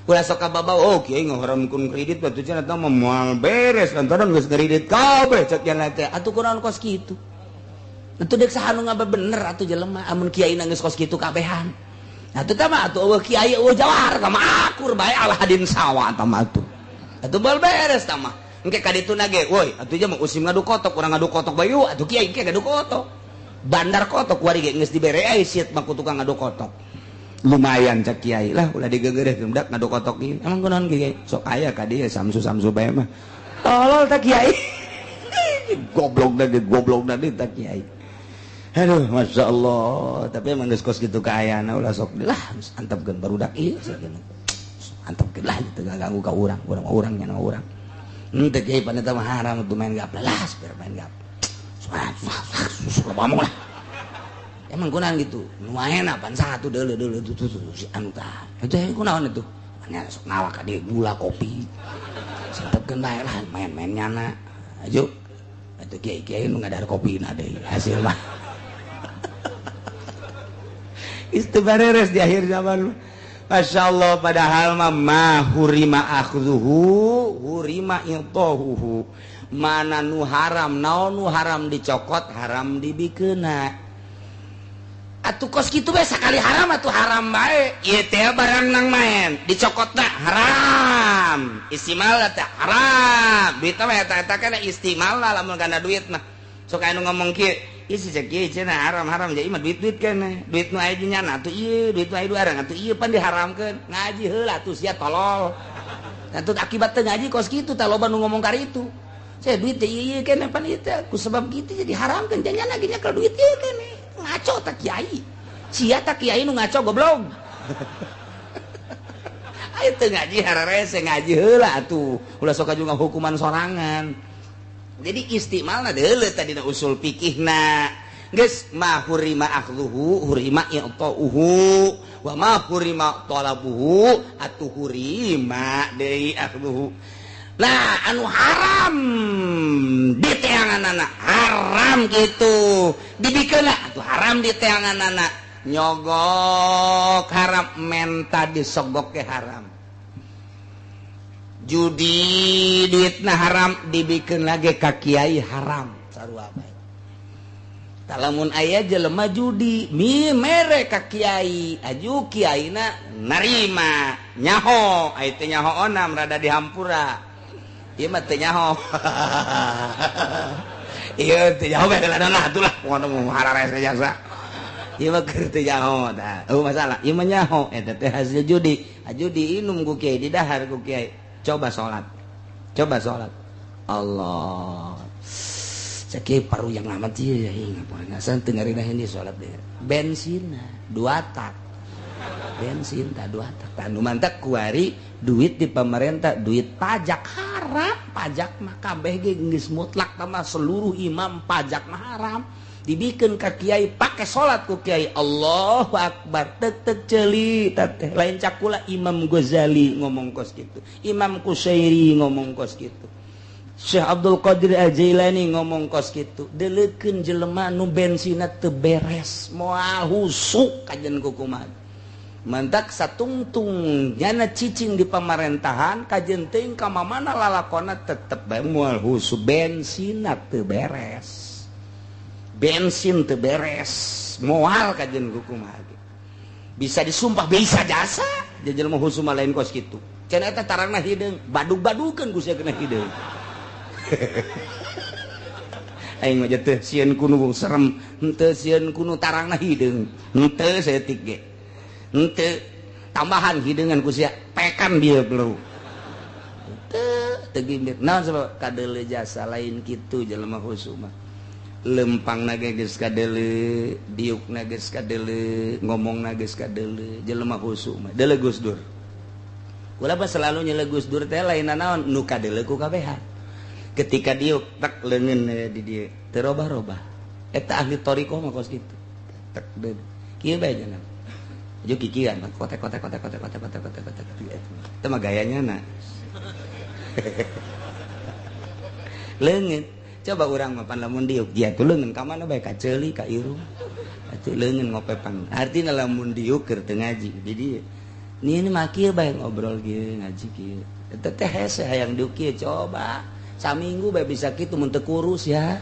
Ulah sok ka babawa oh kiai ngaharamkeun kredit batu cenah eta mah moal beres lantaran geus kredit kabeh cek nya teh atuh kunaon kos kitu. Atuh dek saha nu ngabener atuh jelema amun kiai geus kos kitu kabehan. Atuh tah mah atuh eueuh kiai eueuh jawar tah mah akur bae Aladin sawa tah mah atuh. Atuh bal beres tah mah. Engke ka dituna ge woi atuh nya mah usim ngadu kotok urang ngadu kotok bae yuk atuh kiai engke ngadu kotok. Bandar kotok kuari ge geus dibere ai siet mah ku tukang ngadu kotok. Lumayan cek kiai lah ulah digegereh budak ngadu kotok ieu. Emang kunaon kiai? Sok aya ka dieu samsu-samsu bae mah. Tolol tah kiai. Goblok da goblok da tah kiai. Aduh Masya Allah, tapi emang geus kos kitu kaayana ulah sok lah antepkeun barudak ieu sakeun. Antepkeun lah teu ganggu ka urang, urang urang nya urang. Henteu kiai pan eta mah haram atuh main gap lah, biar main gap. Suka ngomong lah. Emang kunaon gitu? Nu aena pan satu deuleu-deuleu tuh si anu tah. Itu kunaon itu? Nya sok ngawak ka dieu gula kopi. Santepkeun bae lah main-main nyana. Aju. Atuh kiai-kiai nu ngadahar kopina deui hasil mah. Itu beres di akhir zaman. Masya Allah padahal mah ma hurima akhzuhu hurima intahuhu. Mana nu haram naon nu haram dicokot haram dibikeuna. Atuh kos kitu bae sakali haram atuh haram bae. Ieu teh barang nang main dicokotna haram. Istimal teh haram. Duit mah eta-eta kana istimal lah lamun kana duit mah. Sok anu ngomong kieu isi cek ieu cenah haram-haram jadi mah duit-duit keneh. Duit nu aya nyana atuh ieu, duit nu aya arang atuh ieu pan diharamkeun. Ngaji heula atuh sia tolol. Atuh akibat teu ngaji kos kitu tah loba nu ngomong karitu. Saya duit teh ieu keneh pan ieu teh ku sebab kitu jadi haramkeun janyana ge nyekel duit ieu keneh. Ngaco tak kiai. Sia tak kiai nu ngaco goblok. Ayo teu ngaji hararese ngaji heula atuh. Ulah sok juga hukuman sorangan. Jadi istimalna deuleu tadina usul fikihna. Geus ma hurima akhluhu hurima i'tauhu wa ma hurima talabuhu atuh hurima deui akhluhu. Nah anu haram di teanganana haram gitu dibikeun atuh haram di teanganana nyogok haram menta disogok ke haram judi duitna haram dibikeun lagi ka kiai haram sarua bae. Talamun aya jelema judi mi mere ka kiai aju kiaina narima nyaho aya teh nyaho onam rada dihampura ieu mah teu nyaho. Ieu teu nyaho bae lah atuh lah ngono hararese jasa. Ieu mah keur teu nyaho tah. Eueuh masalah ieu mah nyaho eta teh hasil judi. Aju diinum ku kiai didahar ku kiai. Coba salat. Coba salat. Allah. Cek kiai paru yang amat ieu ya ngapoeun teu ngarina ini salat deh. Bensinna dua tak. Bensin tak dua tak. Tah nu mantak kuari duit di pemerintah, duit pajak haram, pajak mah kabeh ge geus mutlak mah seluruh imam pajak mah haram. Dibikeun ka kiai pake salat ku kiai Allahu akbar tek tek ceuli teh lain cakula Imam Ghazali ngomong kos kitu, Imam Kusyairi ngomong kos kitu, Syekh Abdul Qadir Al-Jailani ngomong kos kitu. Deleukeun jelema nu bensinna teu beres moal husuk kajen kukumaha. Mantak satungtung nyana cicing di pamarentahan kajen teuing ka mamana lalakona tetep bae moal husu bensinna teu beres. Bensin teu beres, moal kajen kumaha ge. Bisa disumpah bisa jasa jelema husu mah lain kos kitu. Cenah eta tarangna hideung, badug-badukeun ku sia kena hideung. Aing mah teu sieun kunu serem, henteu sieun kunu tarangna hideung, henteu saeutik ge. Henteu tambahan hideungan ku sia pekan dia bro. Teu teu gimbir. Naon sebab kadeuleu jasa lain kitu jelema husu mah. Lempangna ge geus kadeuleu, diukna geus kadeuleu, ngomongna geus kadeuleu, jelema husu mah. Deuleu Gus Dur. Kula mah selalu nyele Gus Dur teh lain naon nu kadeuleu ku kabehan. Ketika diuk tek leungeun di dieu teu robah-robah. Eta ahli thariqah mah kos kitu. Tek deun. Kieu bae cenah. Aju kikian kotek kotek kotek kotek kotek kotek kotek kotek. Eta mah gayanya na. Leungeun. Coba urang mah pan lamun diuk dia tuh leungeun ka mana bae ka ceuli ka irung. Atuh leungeun ngopepan. Artina lamun diuk keur teu ngaji di dieu. Ini mah kieu bae ngobrol kieu ngaji kieu. Eta teh hese hayang diuk kieu coba. Saminggu bae bisa kitu mun teu kurus ya.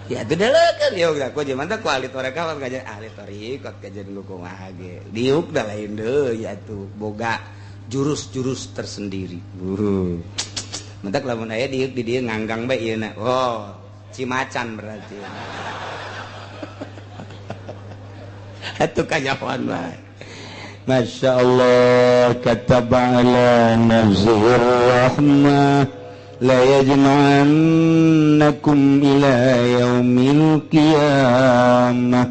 Ya teu deuleukeun ieu geura ku jeung mantap ku ahli tarekat kajian ahli thariqat kajian lu kumaha ge. Diuk da lain deui atuh boga jurus-jurus tersendiri. Mentak lamun aya diuk di dieu nganggang bae ieu na. Oh, cimacan berarti. Atuh kanyahoan bae. Masya Allah kataba ala nafsihi rahmah la yajma'annakum ila yaumil qiyamah.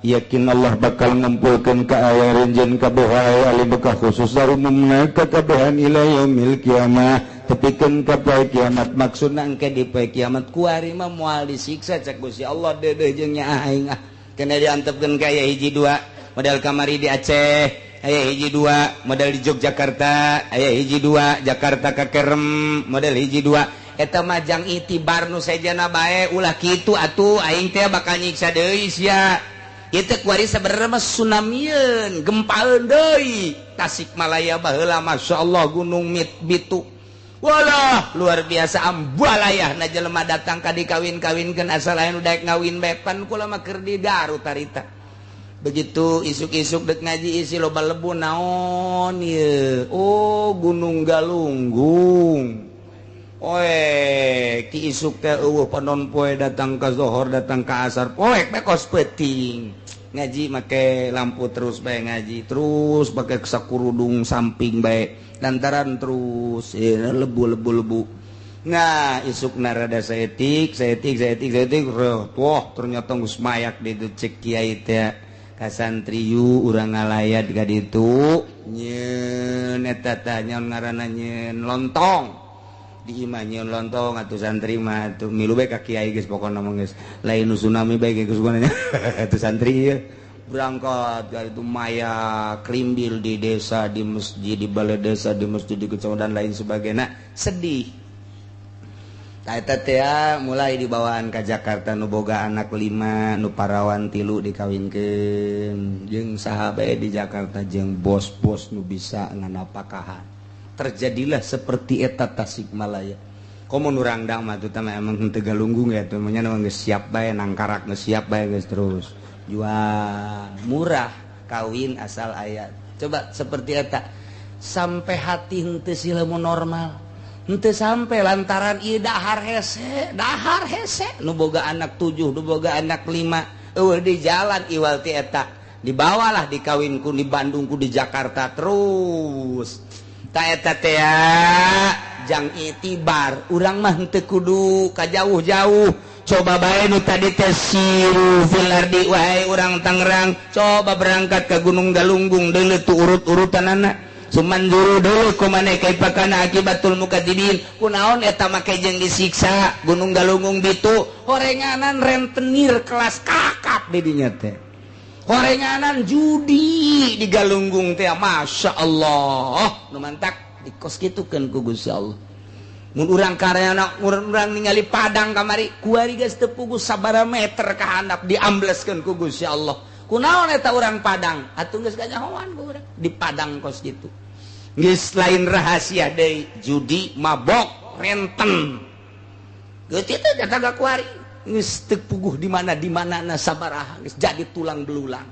Yakin Allah bakal ngumpulkeun ka aya renjen kabehan ali bekah khusus umumna ka kabehan ila yaumil qiyamah tepikeun ka poe kiamat. Maksudna engke di poe kiamat kuari mah moal disiksa cek Gusti Allah deudeuh jeung nyaah aing ah kena diantepkeun ka aya hiji dua model kamari di Aceh aya hiji dua model di Yogyakarta aya hiji dua Jakarta ka Kerem model hiji dua eta mah jang itibar nu sejana bae ulah kitu atuh aing teh bakal nyiksa deui sia. Ieu teh kuari sabenerna mah tsunamieun gempaeun deui Tasikmalaya baheula masyaallah gunung Bitu walah luar biasa ambalayah na jelema datang ka dikawin-kawinkeun asal aya nu daek ngawin bae pan kula mah keur di Garut harita. Begitu isuk-isuk dek ngaji isi loba lebu naon ieu oh Gunung Galunggung. Oe ki isuk teh eueuh panon poe datang ka zohor datang ka asar poek bae kos peuting ngaji make lampu terus bae ngaji terus make sakurudung samping bae lantaran terus lebu-lebu-lebu. Nah isuk narada saeutik saeutik saeutik saeutik wah ternyata geus mayak di cek kiai teh ka santriyu urang ngalayat ka ditu nyeun eta tah nyaon ngaranna nyeun lontong di imah nyeun lontong atuh santri mah atuh milu bae ka kiai geus pokona mah geus lain nu tsunami bae geus pokona atuh santri ieu berangkat ka itu maya krimbil di desa di masjid di balai desa di masjid di kecamatan dan lain sebagainya sedih. Eta teh mulai dibawaan ka Jakarta nu boga anak 5 nu parawan 3 dikawinkeun jeung saha bae di Jakarta jeung bos-bos nu bisa nganapakahan. Terjadilah seperti eta Tasikmalaya. Komo nu rangdang mah teh emang henteu galunggung ya teh nya geus siap bae nangkarak geus siap bae geus terus jual murah kawin asal aya. Coba seperti eta sampai hati henteu sila mu normal. Henteu sampai lantaran ieu dahar hese nu boga anak 7 nu boga anak 5 eueuh di jalan iwal ti eta dibawalah dikawin ku di Bandung ku di Jakarta terus ta eta teh jang itibar urang mah henteu kudu ka jauh-jauh coba bae nu tadi teh siru fil ardi wahai urang Tangerang coba berangkat ke Gunung Galunggung deuleu tu urut-urutanana Sumanjuru dulu kumane kaifa kana akibatul mukadzibin kunaon eta make jeung disiksa Gunung Galunggung bitu horenganan rentenir kelas kakap di dinya teh horenganan judi di Galunggung teh Masya Allah nu mantak dikos kitukeun ku Gusti Allah mun urang karyana urang ningali Padang kamari kuari geus teu puguh sabaraha meter ka handap diambleskeun ku Gusti Allah. Kunaon eta urang Padang? Atuh geus kanyahoan ku urang di Padang kos kitu. Geus lain rahasia deui, judi, mabok, renten. Geus kitu eta kuari. Geus teu puguh di mana na sabaraha geus jadi tulang belulang.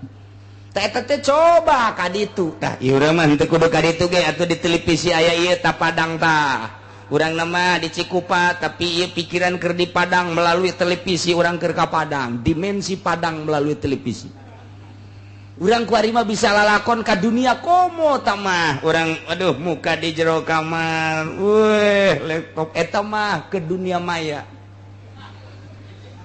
Tah eta teh coba ka ditu. Tah ieu urang mah henteu kudu ka ditu ge atuh di televisi aya ieu ta Padang tah. Urang nama di Cikupa tapi ieu pikiran keur di Padang melalui televisi urang keur ka Padang, dimensi Padang melalui televisi. Urang kuari mah bisa lalakon ka dunia komo tamah. Urang aduh muka di jero kamar, weh laptop eta mah ke dunia maya.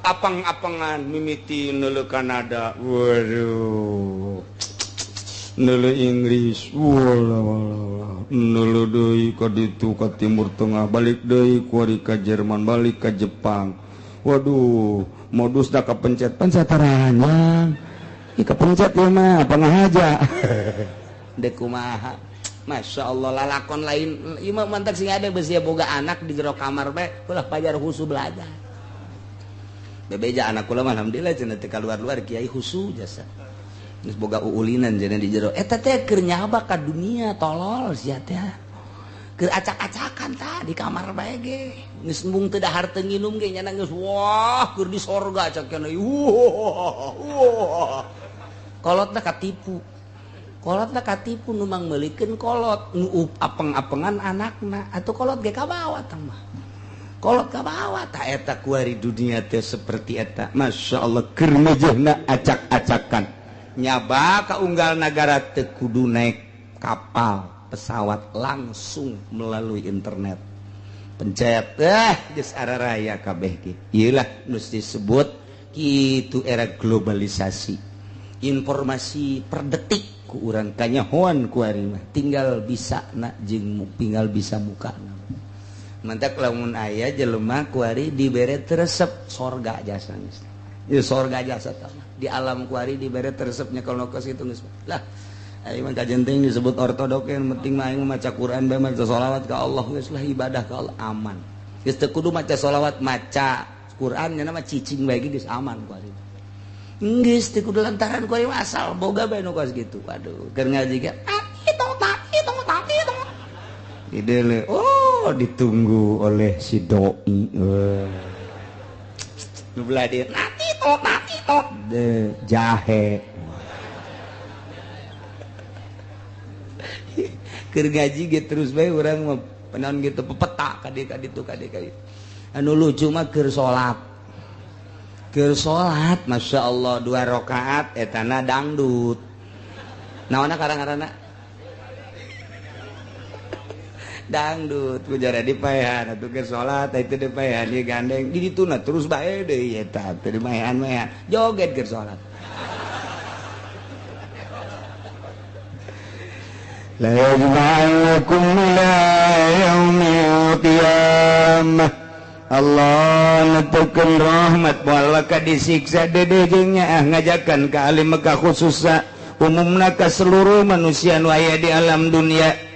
Apang-apangan mimiti neuleuh Kanada, waduh. Neuleuh Inggris, walah neuleuh deui ka ditu ka Timur Tengah, balik deui kuari ka Jerman, balik ka Jepang. Waduh, modusna kapencet, pencet taranjang. Ih kapencet ieu mah, pangahaja. Dek kumaha. Masya Allah lalakon lain ieu mah mantak sing ada beusi boga anak di jero kamar bae, ulah pajar husu belajar. Bebeja anak kula mah alhamdulillah cenah teu kaluar-luar kiai husu jasa. Geus boga uulinan cenah di jero. Eta teh keur nyaba ka dunia tolol sia teh. Keur acak-acakan tah di kamar bae ge. Geus embung teu dahar teu nginum ge nya geus wah keur di sorga cak cenah. Wah. Kolotna katipu. Kolotna katipu nu mangmeulikeun kolot nu apeng-apengan anakna atuh kolot ge kabawa tah mah. Kolot ka bawah tak eta kuari dunia teh seperti eta. Masya Allah keur mejehna acak-acakan nyaba ka unggal nagara teu kudu naik kapal pesawat langsung melalui internet pencet geus araraya kabeh ge. Ieu lah nu disebut kitu era globalisasi informasi per detik ku urang kanyahoan kuari mah tinggal bisa na jeung tinggal bisa muka. Mantak lamun aya jelema kuari dibere teresep sorga jasa geus. Ieu sorga jasa tah. Di alam kuari dibere teresepnya kalau kos itu geus. Lah aing mah kajenting disebut ortodok yang penting mah aing maca Quran bae maca sholawat ka Allah geus lah ibadah ka Allah aman. Geus teu kudu maca sholawat maca Quran nya mah cicing bae geus aman kuari. Geus teu kudu lantaran kuari asal boga bae nu kos kitu. Waduh keur ngaji ge ide oh ditunggu oleh si doi. Nu belah dieu nanti tok de jahe. Keur ngaji ge terus bae urang mah penaon gitu pepeta ka dieu ka ditu ka dieu ka dieu. Anu lucu mah keur salat. Keur salat masyaallah 2 rakaat etana dangdut. Naonna karang-karana? Dangdut ku jara dipaehan atuh keur salat itu dipaehan ieu gandeng di dituna terus bae deui eta teu dimaehan-maehan joget keur salat. La yajma'ukum ila yaumil qiyamah. Allah netukeun rahmat moal ka disiksa dede jeung nyaah ngajakan ka ahli Mekah khususna umumna ka seluruh manusia nu aya di alam dunia.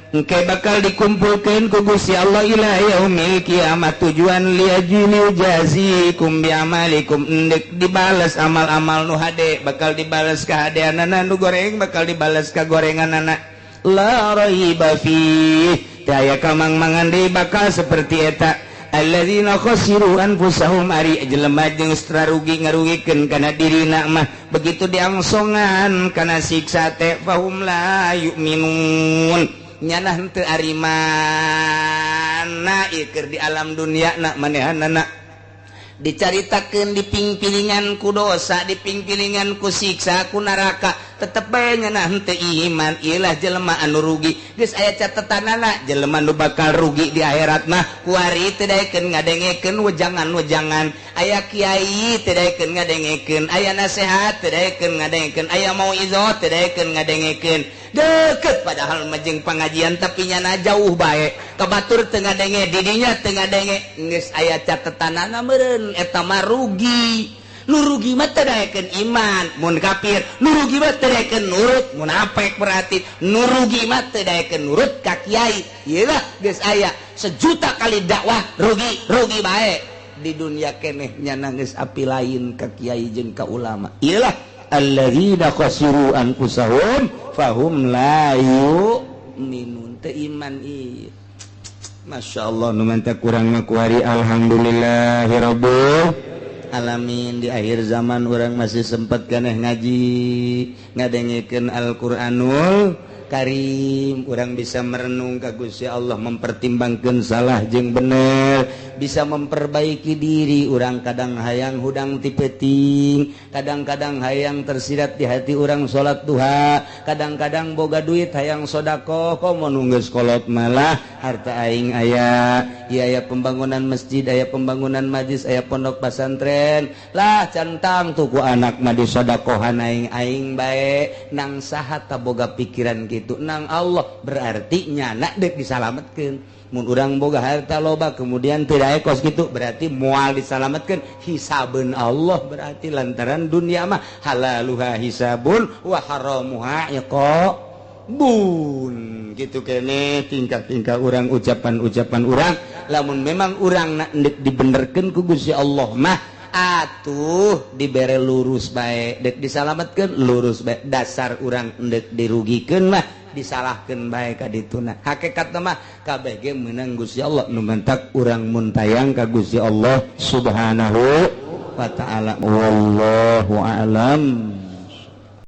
Engke bakal dikumpulkan ku Gusti Allah ila yaumil kiamat tujuan liajili jazikum biamalikum endek dibales amal-amal nu hade bakal dibales kahadeanana nu goreng bakal dibales ka gorenganana la raiba fi daya kamang-mangan deui bakal seperti eta alladzina khasiru anfusahum ari jelema jeung rugi ngarugikeun kana dirina mah begitu diangsongan kana siksa teh fahum la yu'minun nyanah henteu arimana ieu keur di alam dunia na manehanana dicaritakeun dipingpilingan ku dosa dipingpilingan ku siksa ku neraka tetep bae nyanah henteu iman ieu lah jelema anu rugi geus aya catetanana jelema nu bakal rugi di akhirat mah kuari teu daekeun ngadengekeun wejangan-wejangan aya kiai teu daekeun ngadengekeun aya nasehat teu daekeun ngadengekeun aya mauizah teu daekeun ngadengekeun deket padahal mah jeung pengajian tapi nyana jauh bae kabatur teu ngadenge didinya teu ngadenge geus aya catetanana meureun eta mah rugi nu rugi mah teu daekeun iman mun kafir nu rugi mah teu daekeun nurut munafik berarti nu rugi mah teu daekeun nurut ka kiai ieu lah geus aya sejuta kali dakwah rugi rugi bae di dunia keneh nyana geus api lain ka kiai jeung ka ulama ieu lah Alladzina khasiru anfusahum fahum la yu'minun. Teu iman ieu. Masya Allah, nu mantak kurang mah kuari alhamdulillahirabbil alamin, di akhir zaman urang masih sempat keneh ngaji, ngadengekeun Al-Qur'anul Karim. Urang bisa merenung ka Gusti Allah, mempertimbangkan salah jeung bener, bisa memperbaiki diri. Urang kadang hayang hudang ti peuting, kadang-kadang hayang tersirat di hati urang salat duha, kadang-kadang boga duit hayang sodakoh. Komo nu geus kolot malah, harta aing aya ieu, aya pembangunan masjid, aya pembangunan majlis, aya pondok pesantren lah, centang tuh ku anak mah disodakohan aing aing bae. Nang saha boga pikiran gitu? Nang Allah. Berarti nyana dek disalametkeun. Mun urang boga harta loba kemudian tidak kos gitu, berarti moal disalametkeun, hisabeun Allah. Berarti lantaran dunia mah halaluha hisabun wa haramuha iqabun. Gitu kene tingkah-tingkah urang, ucapan-ucapan urang. Lamun memang urang nak dibenerkeun ku Gusti Allah mah, atuh dibere lurus bae. Dek disalametkeun, lurus bae. Dasar urang endek dirugikeun mah, disalahkeun bae ka dituna. Hakikat mah kabeh ge meunang Gusti Allah. Nu mantak urang mun tayang ka Gusti Allah Subhanahu wa taala. Wallahu a'lam.